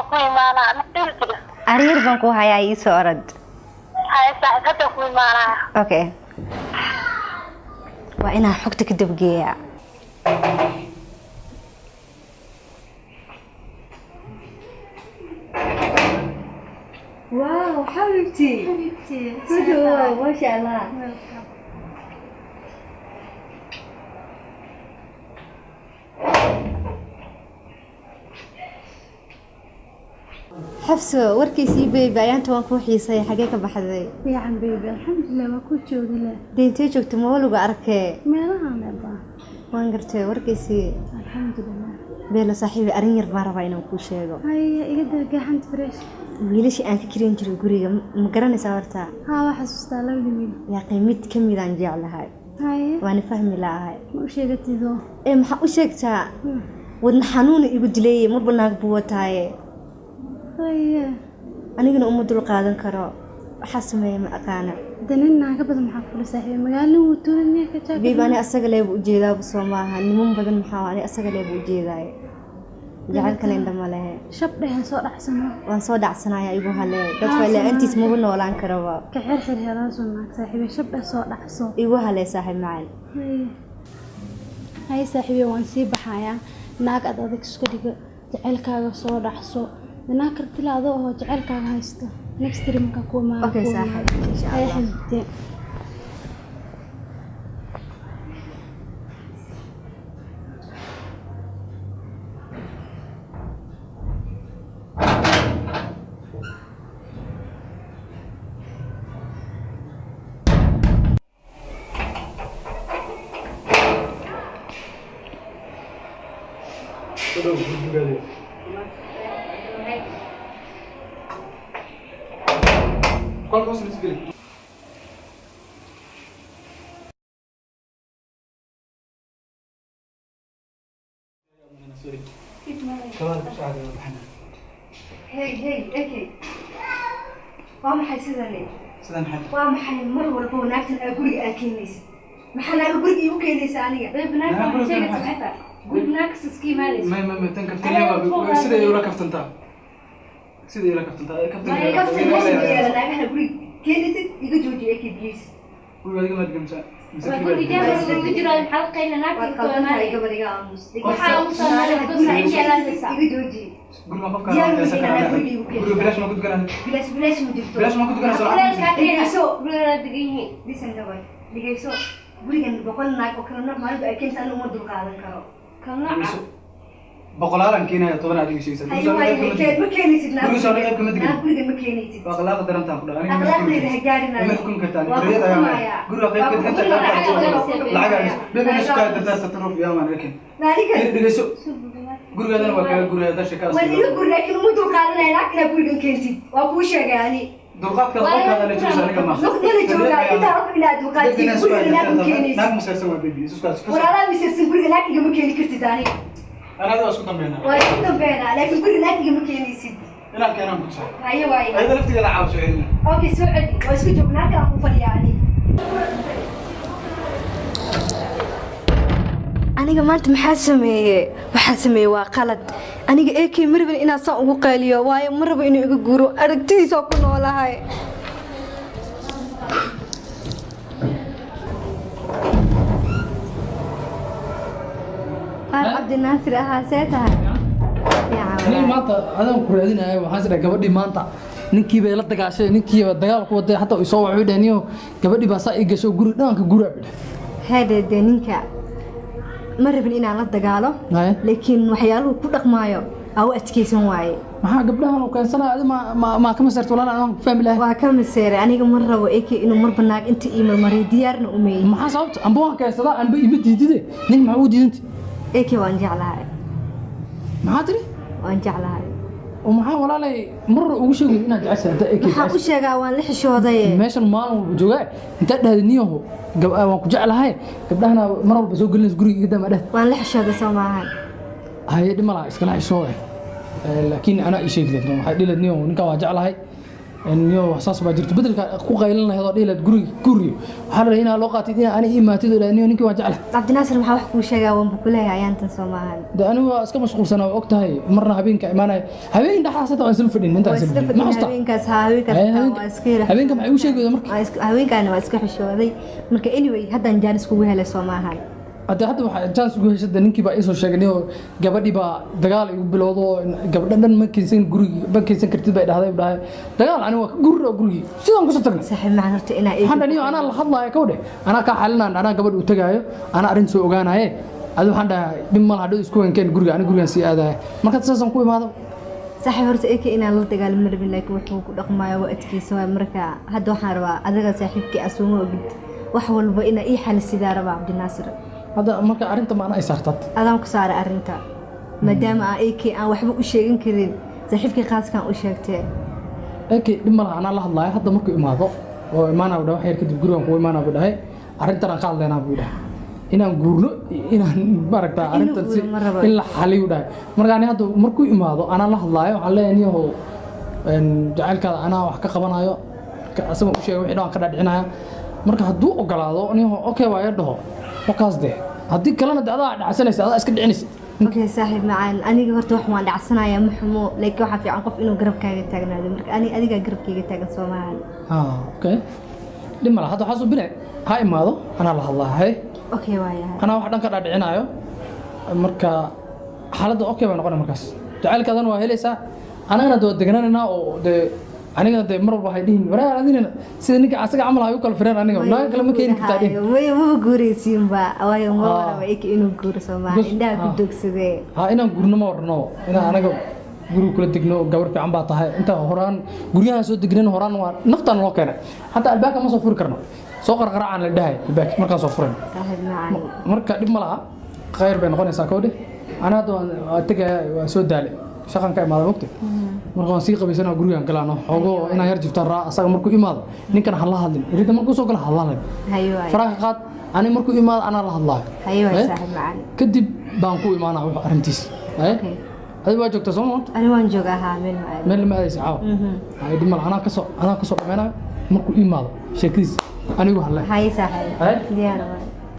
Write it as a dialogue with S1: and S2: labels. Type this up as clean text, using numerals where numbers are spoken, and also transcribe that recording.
S1: Ku imaanaa ma?
S2: Ariir baan ku hayaa, ii soo orod.
S1: Haye saaxiib, hadda ku imaanaa.
S2: Okay, waa inaan xogta ka dabgeeyaa. Wow, xabiibti, soo dhawow, maasha Allah. Xafso, warkiisii baby, ayaanta waan kuu xiisay, xagee ka baxday?
S3: Fiican baby, alxamdulilah, waa ku joogi.
S2: Dee intee joogta? Mawaluga arkee.
S3: Meelahan eba.
S2: Waan gartay, warkiisii.
S3: Alxamdulilah.
S2: Beelo saaxiibi, arrin yar baan rabaa inaan kuu sheego.
S3: Haya, iga daa gaxanta fresh.
S2: Wiilashii aan ka kirin jiray guriga, ma garanaysaa horta?
S3: Haa, waa xasuustaa labadii wiil.
S2: Yaaqay, mid ka mid aan jeclahay.
S3: Haye.
S2: Waana fahmi la'ahay.
S3: Ma u sheegatido?
S2: Ee, maxaa u sheegtaa? Wadna xanuuna igu dilayey, marba naag buu wataaye.
S3: Haye.
S2: Anigana uma dul qaadan karo, waxaa sameeya ma aqaana.
S3: De nin naaga badan maxaa kula saaxiibay? Magaalada wuu tuuran miyaa ka jaaka?
S2: Babe, ani asaga leeba ujeedaaba, soo maaha? Niman badan maxaa, ani asaga leeba ujeedaaye, jacaylkana indha ma lehe.
S3: Shab dhehen, soo dhacsano.
S2: Waan soo dhacsanaya, igu halee dadka, la-aantiis maba noolaan karaba.
S3: Ka xirxir helaasoo naag saaxiibay, shab dheh, soo dhacso.
S2: Igu halee, saaxiib macaan.
S3: Haye haye saaxiibay, waan sii baxayaa. Naag ad adag iska dhigo, jacaylkaaga soo dhacso. Naag kartila adoo oo jacaylkaaga haysto, next time markaa ku imaado.
S2: Okay saaxiib, insha
S3: Haye.
S2: Allah.
S3: Xabiibtee.
S4: Soo dhow gurigaaga. Qolka hoos la geli. Kabaha ku socda, baxna.
S2: Hey hey, eke, waa maxay sidani?
S4: Sidan maxay?
S2: Waa maxay mar walba wanaagtan aa guriga aa keenaysid? Maxaa naaga guriga iigu keenaysa aniga?
S4: Ma tan kaftan waa sida ay ula kaftantaa. Sida ay ula kaftantaa. Kaftan.
S2: Kaftan meesha ma yaala. Naagaha guriga keenaysid iga jooji, eke, please.
S4: Guriga adiga ma degan mise?
S2: Waad qaldan tahay, gabar, iga aamus. Iga jooji.
S4: Guriga qofka
S2: Diyaar ma yihiin anaa guriga iigu
S4: guriga
S2: keenaysa?
S4: Bilaash ma ku dukanaa?
S2: Bilaash bilaash ma jirto.
S4: Bilaash ma ku dukanaa soo lacag.
S2: Dhegeyso, listen, gabar, dhegeyso. Gurigan 100 naag oo kala nooc maalinba ay keenaysa, aniga uma dulqaadan karo.
S4: Boqolaalan keenaya, 10 adiga sheegaysa.
S2: Haye waaye, ma keenaysid naag.
S4: Guriga soo qayb kama degan.
S2: Naag gurigan ma keenaysid.
S4: Waa akhlaaqda darantaan ku dhahay.
S2: Akhlaaqdayda ha gaarin.
S4: Ma xukumi kartaa.
S2: Waa ku
S4: Xorriyad ayaa
S2: xukumayaa.
S4: guriga qayb ka
S2: Waa ku
S4: degan
S2: xukumayaa.
S4: lacag ayaa bebe isku kala dartaa tataruf yaa maan arkin.
S2: Naaniga.
S4: Dhegeyso. Gurigaadana waa kaga guriga hadda sheekaas.
S2: Waan iga guri, laakiin uma dulqaadanaya naag inaad gurigan keentid, waa kuu sheegay ani.
S4: Dulqaadka qolkaada la joogsa, aniga ma.
S2: Mana joogaa intaa og inaad dulqaadsid, guriga naag ma keenaysid.
S4: Naag musaysan waa baby isuskaas.
S2: Walaalaa misirsan, guriga naag igama keeni kartid aniga.
S4: Anaga waa isku dambeynaa.
S2: Waa isku dambeynaa, laakiin guriga naag igama keenaysid.
S4: Inaan keenaan ku tusaa.
S2: Haye waaye.
S4: Ayada laftigeeda caawa soo celina.
S2: Okay, soo celi, waa isku joognaa, halkaan ku fadhiyaa ani. Aniga maanta maxaa sameeye? Waxaa sameeye waa qalad. Aniga AK ma rabin inaan saan ugu qaaliyo, waayo ma rabo inuu iga guuro, aragtidiisoo ku noolahay. Qaar Cabdinaasir ahaa, see tahay?
S5: Aniga maanta adaan ku raadinayo. Waxaan is dhahay gabadhii maanta ninkii bay la dagaashay, ninkiiba dagaal ku waday, xataa uu soo wacay, dheh niyo gabadhii baa saa ii gasho guri dhanka guri dheh.
S2: Haadhe, dee ninka ma rabin inaan la dagaalo.
S5: Haye.
S2: Laakiin waxyaaluhu ku dhaqmaayo aa u adkeysan waaye.
S5: Maxaa gabdhahan uu keensanaya? Adi ma ka masarto walaal, aan ku fahmi lahay.
S2: Waa ka maseeray. Aniga ma rabo AK inuu marba naag inta ii marmariyo, diyaarna umeeyey.
S5: Maxaa sababta? Amba waan keensadaa, anba ima diidide, ninka maxaa ugu diidanta?
S2: AK waan jeclahay.
S5: Maxaa tiri?
S2: Waan jeclahay.
S5: Oo maxaa walaalay mar hore ugu sheegay inaad jeceshahay hadda AK?
S2: Maxaa u sheegaa? Waan la xishooday.
S5: Meeshan maalin walba joogaa, intaad dhahday niyaho waan ku jeclahay, gabdhahana mar walba soo gelinaysa guriga iga daa ma dhahday?
S2: Waan la xishooday, soo maahan?
S5: Haye, dhima laha, iskala xishooday. Laakiin anaa ii sheegi lahayd, waxay dhihi lahayd niyaho ninkan waa jeclahay. Niyo wax saas baa jirto, bedelka ku qaylin lahayd oo dhihi lahayd guriga guriyo, waxaa la rabay inaa loo qaatid inaa ani imaatid oo dhahay, niyo ninkii waan jeclahay.
S2: Cabdinaasir, maxaa wax kuu sheegaa? Waanba kuleeyahay ayaantan, soo maahan?
S5: De anigu waa iska mashquulsanaa, waa og tahay. Marna habeenka imaanaya, habeen dhexdaas hata waan isla fadhin intaan
S2: waa
S5: isla
S2: isla
S5: fadhin ma
S2: fadhin
S5: xasuustaa?
S2: Habeenkaas, haa, habeenkaas
S5: Haye,
S2: xitaa
S5: habeenka-
S2: waa iska yara
S5: habeenka maxay igu sheegi weyday marka?
S2: Habeenkaana waa iska xishooday. Marka anyway, haddaan chance kugu helay, soo maahan?
S5: Hadda waxaa chance ugu heshada, ninkii baa iisoo sheegay, niyo gabadhii baa dagaal igu bilowdo, gabadha dhan ma keensan gurigi, ma keensan kartid bay dhahday, dhahay dagaal. Ani waa ka gurri oo gurigii sidaan kusoo tagnay.
S2: Saaxiib macaan, horta inaa
S5: Waxaan dhahay, niyo anaa la hadlaayo, ka wadhe anaa kaa xalinaan, anaa gabadh u tagaayo, anaa arrin soo ogaanaye. Adi waxaan dhahay dhib ma laha, dhow isku wenkeen guriga, ani gurigaan sii aadaya. Marka saasaan ku imaado.
S2: Saaxiib, horta eka inaan la dagaalamo rabin, laakiin wuxuu ku dhaqmaayo waa adkeysa waay. Marka hadda waxaan rabaa adiga saaxiibkii asuuma ogid wax walba inaa ii xalisidaa rabaa, Cabdinaasir.
S5: Hadda marka arrinta maana ay saartad?
S2: Adaan ku saaray arrinta, maadaama aan ak aan waxba u sheegan karin, saaxiibkii qaaskaan u sheegtee.
S5: Eke dhib ma laha, anaa la hadlaayo. Hadda markuu imaado oo imaanaa buu dhahay, wax yar kadib gurigaan kugu imaanaa buu dhahay, arrintan aan ka hadlaynaa buu dhahay, inaan guurno, inaan maaragtaa
S2: Inuu
S5: arrintan si
S2: guuro ma rabo.
S5: In la xaliyu dhahay. Marka ani hadda markuu imaado anaa la hadlaayo, waxaan leeyahay, niyahow, jacaylkaada anaa wax ka qabanayo. Asagoo u sheegay wixii dhan waan ka dhaadhicinaya. Marka hadduu ogolaado, niyahow, okay waa iga dhaho wakaas dee. Haddii kalena de adaa dhacsanaysa, adaa iska dhicinaysa.
S2: Okay saaxiib macaan, aniga horta wax waan dhacsanayaa, ma xumo, laakiin waxaa fiican qof inuu garabkaaga taagnaado. Marka ani adigaa garabkayga taagan, soo maahan?
S5: Ah, okay, dhib ma laha. Hadda waxaa soo bine ha imaado, anaa la hadlaa, hay.
S2: Okay, waayahay.
S5: Anaa wax dhan ka dhaadhicinaayo. Marka xaaladda okay bay noqonay markaas, jacaylkaadana waa helaysaa, anagana de waa deganaanaynaa oo dee anigana dee mar walba waxay dhihin waraa adinana sida ninka asaga camal hay u kala fireen, aniga naaga kale ma keeni kartaa dhihin.
S2: May, maba guuraysiinba, waayo ma
S5: Ah.
S2: raba eka inuu guuro, soo maaha? Indhaha ku doogsadee.
S5: Ha, inaan gurno ma warno, inaan anaga guriga kula degno. Gabar fiican baa tahay. Inta horaan guryahan soo degnan, horaan waa naftaan loo keenay. Hadda albaabka ma soo furi karno, soo qarqaracaan la dhahay albaabka markaan soo furan.
S2: Saaxiib macaan.
S5: Marka dhib ma laha, khayr bay noqonaysaa. Kowdhe, ana hadda waan tegaya, waan soo daalay, shaqan ka imaada mogta. Marka waan sii qabaysanaa, gurigaan galaano xoogo inaan yar jiftaan raa. Asaga markuu imaado ninkan hala hadlin, irinta markuu soo gala hala hadlin.
S2: Hayo waay.
S5: Faraha ka qaad, ani markuu imaado anaa la hadlaayo.
S2: Hayo waay.
S5: Eh?
S2: Saaxiib macaan.
S5: Kadib baan ku imaanaa wuxuu arrintiis. Eh?
S2: Okay.
S5: Adiga waa joogtaa, soo ma?
S2: Ani waan joogaa, haa, meel ma aadin.
S5: Meel lama aadaysa caawa?
S2: Mhm.
S5: Hay, dhib ma laha, anaa kasoo dhameynayo. Markuu imaado sheekadiis anigu hadle.
S2: Haye saaxiib.
S5: Haye.
S2: Diyaar waay.